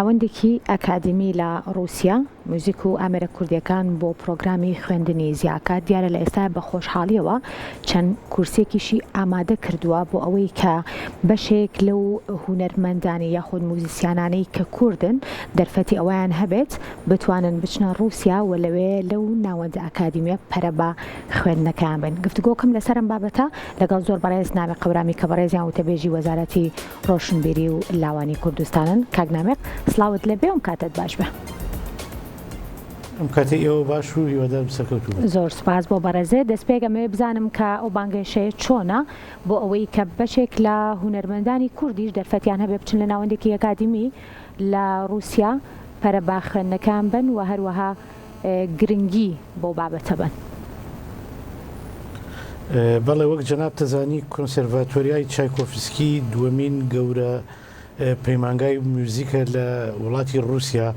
ناوەندێکی ئەکادیمی لە ڕووسیا، موزیک و ئامێرە کوردییەکان بۆ پڕۆگرامی خوێندنی زیاکات، دیارە لە ئێستا بە خۆشحاڵییەوە چەند کورسییەکیشی ئامادە کردووە بۆ ئەوەی کە بەشێک لەو هونەرمەندانەی یاخود موزیسیانانەی کە کوردن دەرفەتی ئەوەیان هەبێت بتوانن بچنە ڕووسیا و لەوێ لەو ناوەندە ئەکادیمییە پەرە بە خوێندنەکەیان بەن. گفتوگۆکەم لەسەر ئەم بابەتە لەگەڵ زۆر بەڕێز نامیق هەورامی کە بەڕێزیان وتەبێژی وەزارەتی ڕۆشنبیری و لاوانی کوردستانن. کاک نامیق سڵاوت لێبێ ئەم کاتەت باش بێ. ئەم کاتەی ئێوە باش و هیوادارم سەرکەوتوو بن. زۆر سوپاس بۆ بەڕێزت. دەستپێک ئەمەوێ بزانم کە ئەو بانگهێشەیە چۆنە بۆ ئەوەی کە بەشێک لە هونەرمەندانی کوردیش دەرفەتیان هەبێ بچن لە ناوەندێکی ئەکادیمی لە ڕووسیا پەرە بە خوێندنەکەیان بەن و هەروەها گرنگی بەو بابەتە بەن. بەڵێ وەک جەنابت دەزانی کۆنسێرڤاتۆریای چایکۆفسکی دووەمین گەورە پەیمانگای میوزیکە لە وڵاتی ڕووسیا.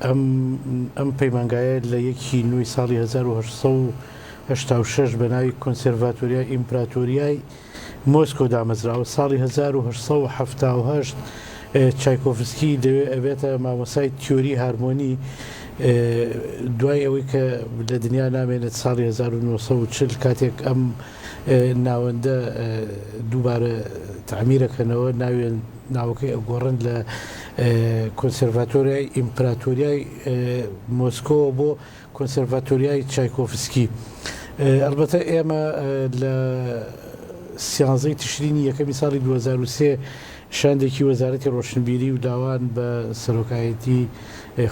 ئەم ئەم پەیمانگایە لە یەکی نۆی ساڵی 1886 بە ناوی کۆنسێرڤاتۆریای ئیمپراتۆریای مۆسکۆ دامەزراوە، ساڵی 1878 چایکۆفسکی لەوێ ئەبێتە مامۆستای تیۆری هارمۆنی، دوای ئەوەی کە لە دنیا نامێنێت ساڵی 1940 کاتێک ئەم ناوەندە دووبارە تەعمیرەکەنەوە ناوێن ناوەکەی ئەگۆڕن لە کۆنسێرڤاتۆریای ئیمپراتۆریای مۆسکۆوە بۆ کۆنسێرڤاتۆریای چایکۆفسکی. ئەڵبەتە ئێمە لە سیانزەی تشرینی یەکەمی ساڵی 2003 شاندێکی وەزارەتی ڕۆشنبیری و لاوان بە سەرۆکایەتی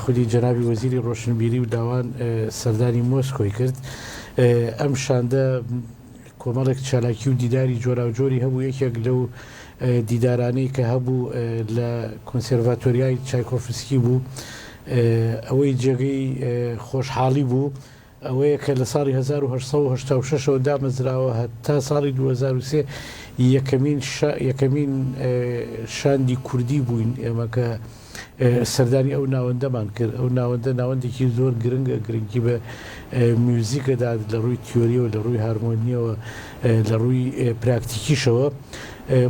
خودی جەنابی وەزیری ڕۆشنبیری و لاوان سەردانی مۆسکۆی کرد. ئەم شاندە کۆمەڵێک چالاکی و دیداری جۆراوجۆری هەبوو، یەکێک لەو دیدارانەی کە هەبوو لە کۆنسێرڤاتۆریای چایکۆفسکی بوو، ئەوەی جێگەی خۆشحاڵی بوو ئەوەیە کە لە ساڵی 1886 ەوە دامەزراوە هەتا ساڵی 2003 یەکەمین یەکەمین شاندی کوردی بووین ئێمە کە سەردانی ئەو ناوەندەمان کرد، ئەو ناوەندە ناوەندێکی زۆر گرنگە، گرنگی بە میوزیک ئەدات لە ڕووی تیۆریەوە، لە ڕووی هارمۆنیەوە، لە ڕووی پراکتیکیشەوە.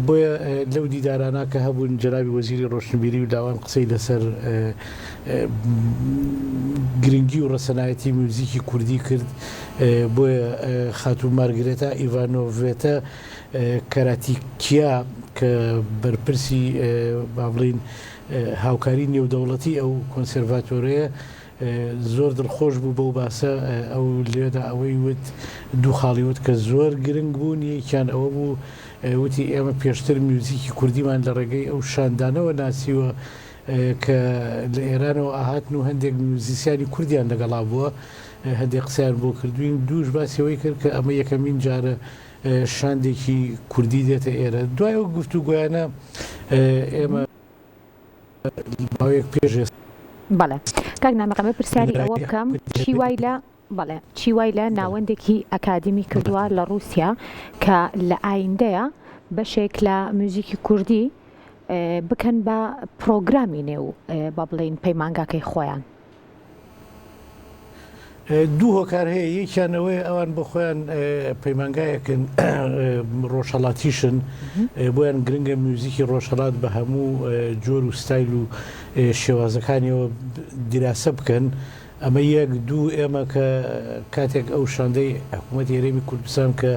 بۆیە لەو دیدارانە کە هەبوون جەنابی وەزیری ڕۆشنبیری و لاوان قسەی لەسەر گرنگی و ڕەسەنایەتی میوزیکی کوردی کرد. بۆیە خاتوو مارگرێتا ئیڤانۆڤێتە کەراتیکیا کە بەرپرسی با بڵێین هاوکاری نێودەوڵەتی ئەو کۆنسێرڤاتۆرەیە زۆر دڵخۆش بوو بەو باسە، ئەو لێدا ئەوەی وت دوو خاڵی وت کە زۆر گرنگ بوون، یەکیان ئەوە بوو وتی ئێمە پێشتر میوزیکی کوردیمان لە ڕێگەی ئەو شاندانەوە ناسیوە کە لە ئێرانەوە ئاهاتن و هەندێک میوزیسیانی کوردیان لەگەڵا بووە هەندێک قسەیان بۆ کردوین، دووش باسی ئەوەی کرد کە ئەمە یەکەمین جارە شاندێکی کوردی دێتە ئێرە. دوای ئەو گفتوگۆیانە ئێمە ماوەیەک پێش ئێستا. بەڵێ کاک نامیق ئەمەوێ پرسیاری ئەوە بکەم چی وای لە بەڵێ چی وای لە ناوەندێکی ئەکادیمی کردووە لە ڕووسیا کە لە ئایندەیە بەشێک لە میوزیکی کوردی بکەن بە پرۆگرامی نێو با بڵێین پەیمانگاکەی خۆیان؟ دوو هۆکار هەیە، یەکیان ئەوەیە ئەوان بۆ خۆیان پەیمانگایەکن ڕۆژهەڵاتیشن، بۆیان گرنگە میوزیکی ڕۆژهەڵات بە هەموو جۆر و ستایل و شێوازەکانیەوە دیراسە بکەن. ئەمە یەک، دوو ئێمە کە کاتێک ئەو شاندەی حکوومەتی هەرێمی کوردستان کە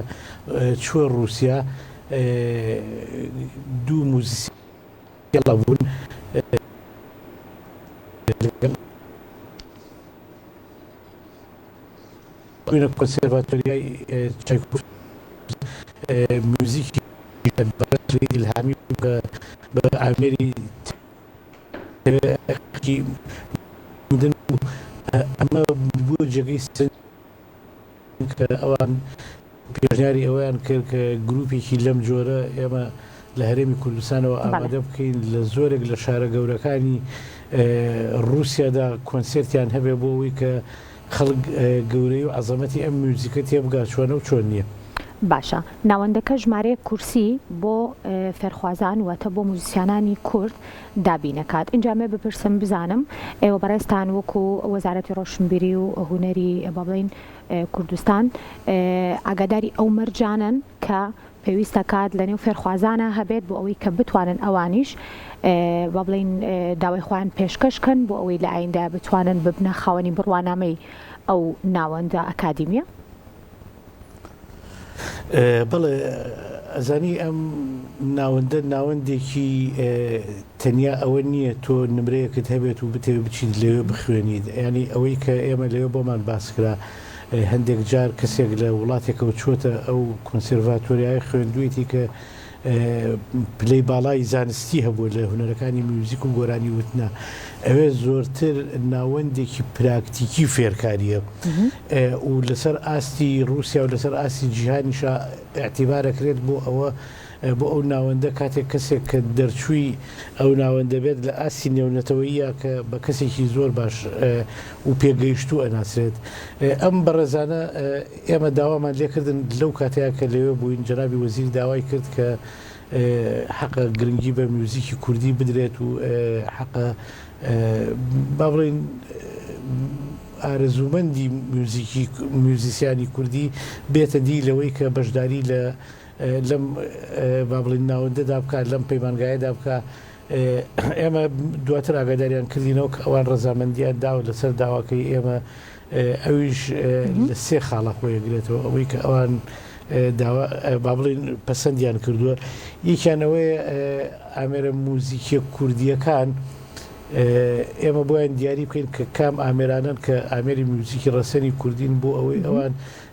چووە ڕووسیا دوو موزیسیان بوون لەگەڵ کۆنسێرڤاتۆریای چایکۆفسکی میوزیکی ئیلهامی بە ئامێری ئەمە بووە جێگەی سەرنج کە ئەوان پێشنیاری ئەوەیان کرد کە گروپێکی لەم جۆرە ئێمە لە هەرێمی کوردستانەوە ئامادە بکەین لە زۆرێک لە شارە گەورەکانی ڕووسیادا کۆنسێرتیان هەبێ بۆ ئەوەی کە خەڵک گەورەی و عەزەمەتی ئەم میوزیکە تێبگا چۆنە و چۆن نییە. باشە ناوەندەکە ژمارەیەک کورسی بۆ فێرخوازان واتە بۆ موزیسیانانی کورد دابینەکات ئینجا ئەمەوێ بپرسم بزانم ئێوە بەڕێزتان وەکو وەزارەتی ڕۆشنبیری و هونەری با بڵێین کوردستان ئاگاداری ئەو مەرجانەن کە. پێویستە کات لە نێو فێرخوازانا هەبێت بۆ ئەوەی کە بتوانن ئەوانیش با بڵێین داوای خۆیان پێشکەش کەن بۆ ئەوەی لە ئایندە بتوانن ببنە خاوەنی بڕوانامەی ئەو ناوەندە ئەکادیمیە. بەڵێ ئەزانی ئەم ناوەندە ناوەندێکی تەنیا ئەوە نییە تۆ نمرەیەکت هەبێت و بتەوێت بچیت لەوێ بخوێنیت یانی ئەوەی کە ئێمە لەوێ بۆمان باس کرا هەندێک جار کەسێک لە وڵاتێکەوە چووەتە ئەو کۆنسێرڤاتۆریایە خوێندوویەتی کە پلەی باڵای زانستی هەبووە لە هونەرەکانی میوزیک و گۆرانی وتنا ئەوێ زۆرتر ناوەندێکی پراکتیکی فێرکارییە و لەسەر ئاستی ڕووسیا و لەسەر ئاستی جیهانیشا ئیعتیبار ئەکرێت بۆ ئەوە بۆ ئەو ناوەندە کاتێک کەسێک کە دەرچووی ئەو ناوەندە بێت لە ئاستی نێونەتەوەییا کە بە کەسێکی زۆر باش و پێگەیشتوو ئەناسرێت. ئەم بەڕێزانە ئێمە داوامان لێکردن لەو کاتەیا کە لەوێ بووین جەنابی وەزیر داوای کرد کە حەقە گرنگی بە میوزیکی کوردی بدرێت و حەقە با بڵێین ئارەزوومەندی میوزیکی میوزیسیانی کوردی بێتە دی لەوەی کە بەشداری لە لەم با بڵێین ناوەندەدا بکات، لەم پەیمانگایەدا بکا. ئێمە دواتر ئاگاداریان کردینەوە کە ئەوان ڕەزامەندییان داوە لەسەر داواکەی ئێمە، ئەویش لە سێ خاڵە خۆی ئەگرێتەوە، ئەوەی کە ئەوان داوا با بڵێین پەسەندیان کردووە، یەکیان ئەوەیە ئامێرە موزیکییە کوردییەکان ئێمە بۆیان دیاری بکەین کە کام ئامێرانەن کە ئامێری میوزیکی ڕەسەنی کوردین بۆ ئەوەی ئەوان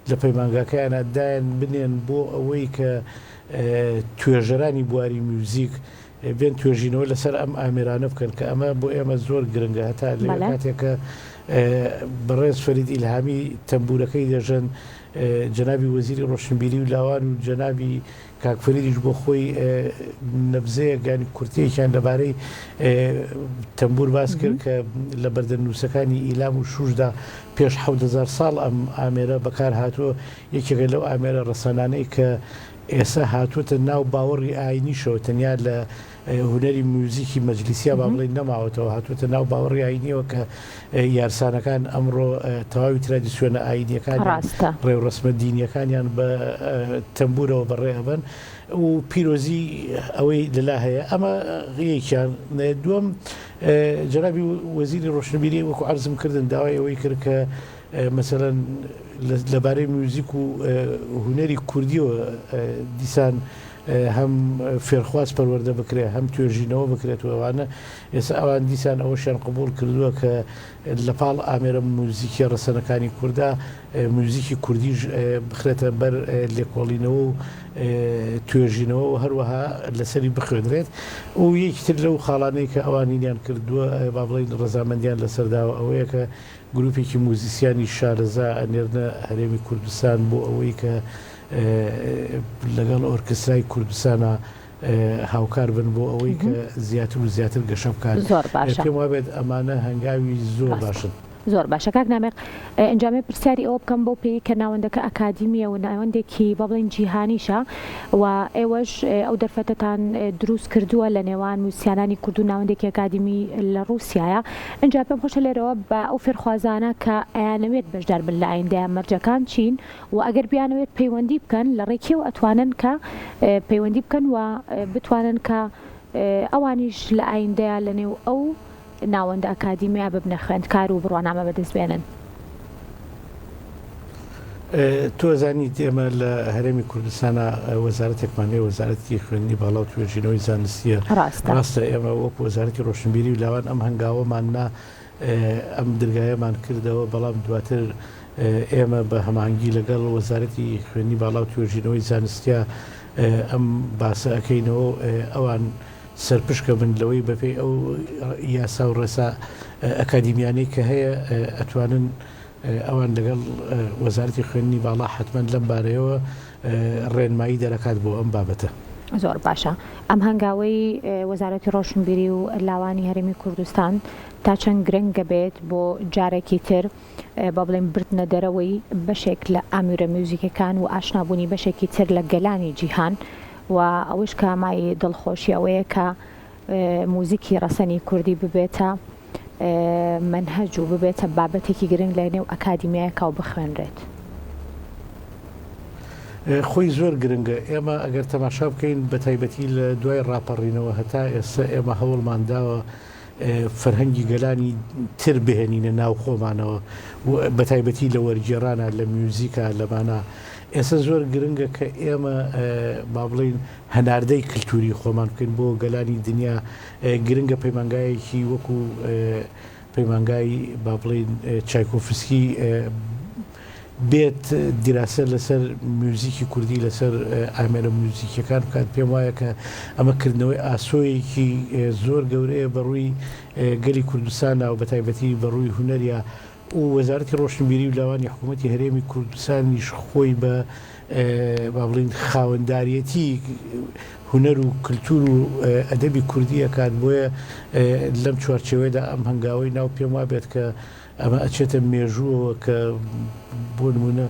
لە پەیمانگاکەیانا دایان بنێن بۆ ئەوەی کە توێژەرانی بواری میوزیک بێن توێژینەوە لەسەر ئەم ئامێرانە بکەن کە ئەمە بۆ ئێمە زۆر گرنگە هەتا لەوێ کاتێک کە بەڕێز فەرید ئیلهامی تەمبوورەکەی دەژەن جەنابی وەزیری ڕۆشنبیری و لاوان و جەنابی کاک فەریدیش بۆ خۆی نەبزەیەک یانی کورتەیەکیان لەبارەی تەمبوور باس کرد کە لە بەردەنووسەکانی ئیلام و شوشدا پێش 7000 ساڵ ئەم ئامێرە بەکار هاتووە یەکێکە لەو ئامێرە ڕەسەنانەی کە ئێستا هاتووەتە ناو باوەڕی ئاینیشەوە تەنیا لە هونەری میوزیکی مەجلیسیا با بڵێین نەماوەتەوە، هاتووەتە ناو باوەڕی ئایینیەوە کە یارسانەکان ئەمڕۆ تەواوی ترادیسیۆنە ئایینیەکانیان، ڕاستە. ڕێوڕەسمە دینیەکانیان بە تەمبوورەوە بەڕێ ئەبەن و پیرۆزی ئەوەی لەلا هەیە. ئەمە یەکیان. دووەم، جەنابی وەزیری ڕۆشنبیری وەکو عەرزم کردن داوای ئەوەی کرد کە مەسەلەن لەبارەی میوزیک و هونەری کوردیەوە دیسان هەم فێرخواز پەروەردە بکرێت، هەم توێژینەوە بکرێت و ئەوانە، ئێستا ئەوان دیسان ئەوەشیان قبوڵ کردووە کە لە پاڵ ئامێرە موزیکیە ڕەسەنەکانی کوردا، میوزیکی کوردیش بخرێتە بەر لێکۆڵینەوە و توێژینەوە و هەروەها لەسەری بخوێنرێت و یەکی تر لەو خاڵانەی کە ئەوان هینیان کردووە با بڵێین ڕەزامەندیان لەسەر داوە ئەوەیە کە گروپێکی موزیسیانی شارەزا ئەنێرنە هەرێمی کوردستان بۆ ئەوەی کە لەگەڵ ئۆرکسترای کوردستانا هاوکار بن بۆ ئەوەی کە زیاتر و زیاتر گەشە بکات. زۆر باشە. پێم وابێت ئەمانە هەنگاوی زۆر ڕاستە. باشن. زۆر باشە کاک نامیق ئینجا ئەمەوێ پرسیاری ئەوە بکەم بەو پێیەی کە ناوەندەکە ئەکادیمیە و ناوەندێکی با بڵێین جیهانیشە و ئێوەش ئەو دەرفەتەتان دروست کردووە لە نێوان موزیسیانانی کورد و ناوەندێکی ئەکادیمی لە ڕووسیایە ئینجا پێم خۆشە لێرەوە بە ئەو فێرخوازانە کە ئەیانەوێت بەشدار بن لە ئایندەیا مەرجەکان چین و ئەگەر بیانەوێت پەیوەندی بکەن لە ڕێی کێوە ئەتوانن کە پەیوەندی بکەن و بتوانن کە ئەوانیش لە ئایندەیا لە نێو ئەو ناوەندە ئەکادیمیە ببنە خوێندکار و بڕوانامە بەدەست بێنن؟ تۆ ئەزانیت ئێمە لە هەرێمی کوردستانا وەزارەتێکمان هەیە وەزارەتی خوێندنی باڵا و توێژینەوەی زانستیە ڕاستە. ڕاستە ئێمە وەکو وەزارەتی ڕۆشنبیری و لاوان ئەم هەنگاوەمان نا ئەم درگایەمان کردەوە، بەڵام دواتر ئێمە بە هەماهەنگی لەگەڵ وەزارەتی خوێندنی باڵا و توێژینەوەی زانستیا ئەم باسە ئەکەینەوە و ئەوان سەرپشکە بن لەوەی بەپێی ئەو یاسا و ڕێسا ئەکادیمیانەی کە هەیە ئەتوانن ئەوان لەگەڵ وەزارەتی خوێندنی باڵا حەتمەن لەم بارەیەوە ڕێنمایی دەرەکات بۆ ئەم بابەتە. زۆر باشە ئەم هەنگاوەی وەزارەتی ڕۆشنبیری و لاوانی هەرێمی کوردستان تا چەند گرنگە بێت بۆ جارێکی تر با بڵێین بردنە دەرەوەی بەشێک لە ئامێرە میوزیکەکان و ئاشنابوونی بەشێکی تر لە گەلانی جیهان و ئەوەش کە مای دڵخۆشی ئەوەیە کە موزیکی ڕەسەنی کوردی ببێتە مەنهەج و ببێتە بابەتێکی گرنگ لە نێو ئەکادیمیایەکا و بخوێنرێت. خۆی زۆر گرنگە، ئێمە ئەگەر تەماشا بکەین بە تایبەتی لە دوای ڕاپەڕینەوە هەتا ئێستا ئێمە هەوڵمان داوە فەرهەنگی گەلانی تر بهێنینە ناو خۆمانەوە و بە تایبەتی لە وەرگێڕانا لە میوزیکا لەمانە ئێستا زۆر گرنگە کە ئێمە با بڵێین هەناردەی کلتوری خۆمان بکەین بۆ گەلانی دنیا گرنگە پەیمانگایەکی وەکو پەیمانگای با بڵێین چایکۆفسکی بێت دیراسە لەسەر میوزیکی کوردی لەسەر ئامێرە میوزیکیەکان بکات پێم وایە کە ئەمە کردنەوەی ئاسۆیەکی زۆر گەورەیە بەڕووی گەلی کوردستانە و بەتایبەتی بەڕووی هونەریا و وەزارەتی ڕۆشنبیری و لاوانی حکوومەتی هەرێمی کوردستانیش خۆی بە با بڵین خاوەنداریەتی هونەر و کلتور و ئەدەبی کوردی ئەکات بۆیە لەم چوارچێوەیەدا ئەم هەنگاوەی ناو پێم وابێت کە ئەمە ئەچێتە مێژووەوە کە بۆ نموونە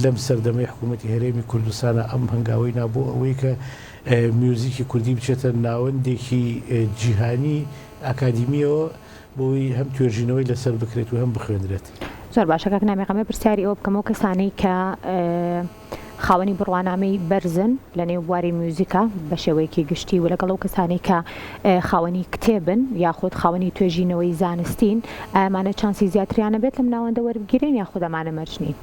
لەم سەردەمەی حکوومەتی هەرێمی کوردستانە ئەم هەنگاوەی نا بۆ ئەوەی کە میوزیکی کوردی بچێتە ناوەندێکی جیهانی ئاکادیمییەوە بۆی هەم توێژینەوەی لەسەر بکرێت و هەم بخوێندرێت. زۆر باشە کاک نامیق ئەمەوێ پرسیاری ئەوە بکەم ئەو کەسانەی کە خاوەنی بڕوانامەی بەرزن لە نێو بواری میوزیکا بە شێوەیەکی گشتی و لەگەڵ ئەو کەسانەی کە خاوەنی کتێبن یاخود خاوەنی توێژینەوەی زانستین ئایا ئەمانە چانسی زیاتریان ئەبێت لەم ناوەندە وەربگیرێن یاخود ئەمانە مەرج نین؟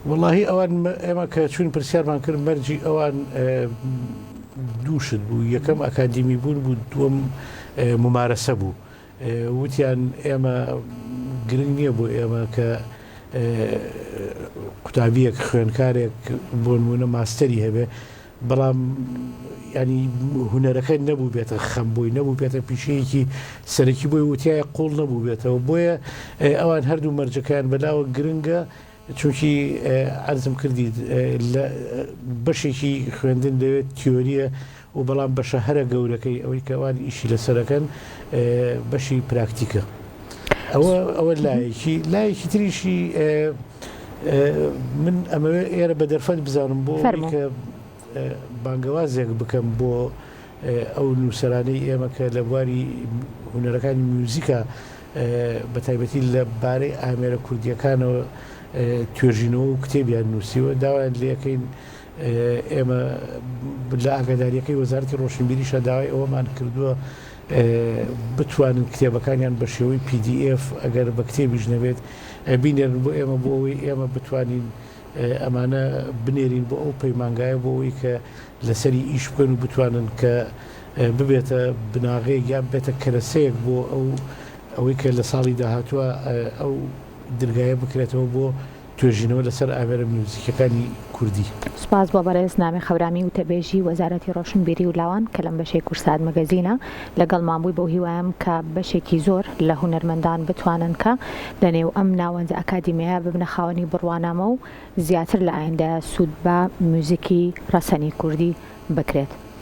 وەڵاهی ئەوان ئێمە کە چوین پرسیارمان کرد مەرجی ئەوان دوو شت بوو یەکەم ئەکادیمی بوون بوو دووەم ممارەسە بوو وتیان ئێمە گرنگ نییە بۆ ئێمە کە قوتابیەک خوێنکارێک بۆ نمونە ماستەری هەبێ بەڵام ینی هونەرەکە نەبوو بێتە خەم بۆی نەبوو بێتە پیشەیەکی سەرەکی بۆی وتایە قوڵ نەبوو بێتەوە بۆیە ئەوان هەردوو مەرجەکەیان بەلاوە گرنگە چونکی عەرزم کردیت لە بەشێکی خوێندن لەوێت تیۆریە و بەڵام بەشە هەرە گەورەکەی ئەوەی کە ئەوان ئیشی لەسەرەکەن بەشی پراکتیکە ئەوە ئەوە لایەکی لایەکی تریشی من ئەمەوێ ئێرە بە دەرفەت بزانم بۆ کە بانگەوازێک بکەم بۆ ئەو نووسەرانەی ئێمە کە لە بواری هونەرەکانی میوزیکا بە تایبەتی لە بارەی ئامێرە کوردییەکانەوە توێژینەوە و کتێبیان نووسیوە، داوایان لێکەین ئێمە لە ئاگادارییەکەی وەزارەتی ڕۆشنبیریشا داوای ئەوەمان کردووە بتوانن کتێبەکانیان بە شێوەی PDF ئەگەر بە کتێبیش نەبێت بینێرن بۆ ئێمە بۆ ئەوەی ئێمە بتوانین ئەمانە بنێرین بۆ ئەو پەیمانگایە بۆ ئەوەی کە لەسەری ئیش بکەن و بتوانن کە ببێتە بناغەیەک یان ببێتە کەرەسەیەک بۆ ئەو ئەوەی کە لە ساڵی داهاتووە ئەو درگایە بکرێتەوە بۆ توێژینەوە لەسەر ئامێرە میوزیکیەکانی کوردی. سوپاس بۆ بەڕێز نامی خەورامی وتەبێژی وەزارەتی ڕۆشنبیری و لاوان کە لەم بەشەی کوردسات مەگەزینە لەگەڵمان بووی بەو هیوایەم کە بەشێکی زۆر لە هونەرمەندان بتوانن کە لە نێو ئەم ناوەندە ئەکادیمیایە ببنە خاوەنی بڕوانامە و زیاتر لە ئایندە سوود بە میوزیکی ڕەسەنی کوردی بکرێت.